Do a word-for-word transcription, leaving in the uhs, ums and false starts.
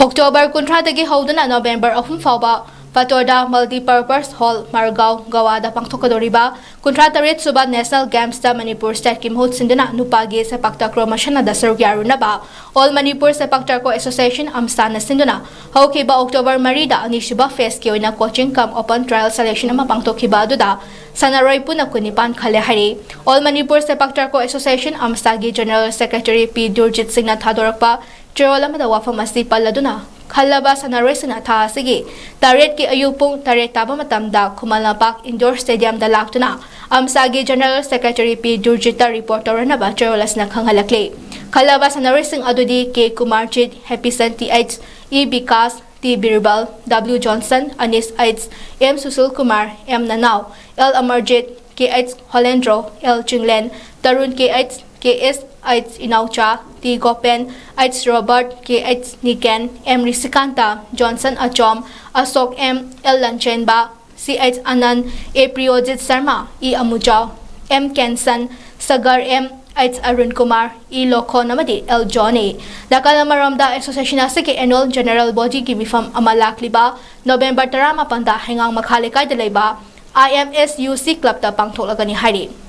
October ꯀꯨꯟꯊ꯭ꯔꯥꯗꯒꯤ ꯍꯧꯗꯨꯅ November ꯑꯍꯨꯝ ꯐꯥꯎꯕ ꯐꯇꯣꯔꯗꯥ Multipurpose Hall, ꯃꯔꯒꯥꯎ, ꯒꯋꯥꯗ ꯄꯥꯡꯊꯣꯛꯀꯗꯧꯔꯤꯕ ꯀꯨꯟꯊ꯭ꯔꯥ ꯇꯔꯦꯠ ꯁꯨꯕ National Gamesꯇ ꯃꯅꯤꯄꯨꯔ Stateꯀꯤ ꯃꯍꯨꯠ ꯁꯤꯟꯗꯨꯅ ꯅꯨꯄꯥꯒꯤ ꯁꯦꯄꯥꯛ ꯇꯥꯀ꯭ꯔꯣ ꯃꯁꯥꯟꯅꯗ ꯁꯔꯨꯛ ꯌꯥꯔꯨꯅꯕ All Manipur Sepak Takraw Association, ꯑꯝꯁꯥꯅ ꯁꯤꯟꯗꯨꯅ ꯍꯧꯈꯤꯕ ꯑꯣꯛꯇꯣꯕꯔ ꯃꯔꯤꯗ ꯑꯅꯤꯁꯨꯕ phaseꯀꯤ ꯑꯣꯏꯅ coaching cum open trial selection ꯑꯃ ꯄꯥꯡꯊꯣꯛꯈꯤꯕ ꯑꯗꯨꯗ ꯁꯥꯟꯅꯔꯣꯏ ꯄꯨꯟꯅ ꯀꯨꯟꯅꯤꯄꯥꯟ ꯈꯜꯂꯦ ꯍꯥꯏꯔꯤ꯫ All Manipur Sepak Takraw Association, ꯑꯝꯁꯥꯒꯤ General Secretary ꯄꯤ ꯗꯨꯔꯖꯤꯠ ꯁꯤꯡꯅ ꯊꯥꯗꯣꯔꯛꯄ ꯆꯦꯔꯣꯜ ꯑꯃꯗ ꯋꯥꯐꯝ ꯑꯁꯤ ꯄꯜꯂꯗꯨꯅ, ꯈꯜꯂꯕ ꯁꯥꯟꯅꯔꯣꯏꯁꯤꯡꯅ ꯊꯥ ꯑꯁꯤꯒꯤ ꯇꯔꯦꯠꯀꯤ ꯑꯌꯨꯛ ꯄꯨꯡ ꯇꯔꯦꯠ ꯇꯥꯕ ꯃꯇꯝꯗ ꯈꯨꯃꯟ ꯂꯝꯄꯥꯛ Indoor Stadiumꯗ ꯂꯥꯛꯇꯨꯅ ꯑꯝꯁꯥꯒꯤ General Secretary ꯄꯤ ꯗꯨꯔꯖꯤꯠꯇ report ꯇꯧꯔꯅꯕ ꯆꯦꯔꯣꯜ ꯑꯁꯤꯅ ꯈꯪꯍꯜꯂꯛꯂꯤ꯫ ꯈꯜꯂꯕ ꯁꯥꯟꯅꯔꯣꯏꯁꯤꯡ ꯑꯗꯨꯗꯤ K Kumarjit, Hepison T H, E Bikash, T Birbal, W Johnson, Anish H, M Sushil Kumar, M Nanao, L Amarjit, K H Holendro, L Chinglen, Tarun K H, K S H Inaocha, T Gopen, H Robert, K H Niken, M Rishikanta, Johnson Achom, Ashok M, L Lanchenba, C H Anan, A Priyojit Sharma, E Amuchao, M Kenson, Sagar M, H Arun Kumar, E Lokhon ꯑꯃꯗꯤ L ꯖꯣꯟꯅꯤ꯫ ꯅꯥꯀꯜ ꯑꯃꯔꯣꯝꯗ, association ꯑꯁꯤꯒꯤ annual general bodyꯒꯤ ꯃꯤꯐꯝ ꯑꯃ ꯂꯥꯛꯂꯤꯕ November ꯇꯔꯥꯃꯥꯄꯟꯗ ꯍꯩꯉꯥꯡ ꯃꯈꯥ ꯂꯩꯀꯥꯏꯗ ꯂꯩꯕ ꯑꯥꯏ ꯑꯦꯝ ꯑꯦꯁ ꯌꯨ ꯁꯤ clubꯇ ꯄꯥꯡꯊꯣꯛꯂꯒꯅꯤ ꯍꯥꯏꯔꯤ꯫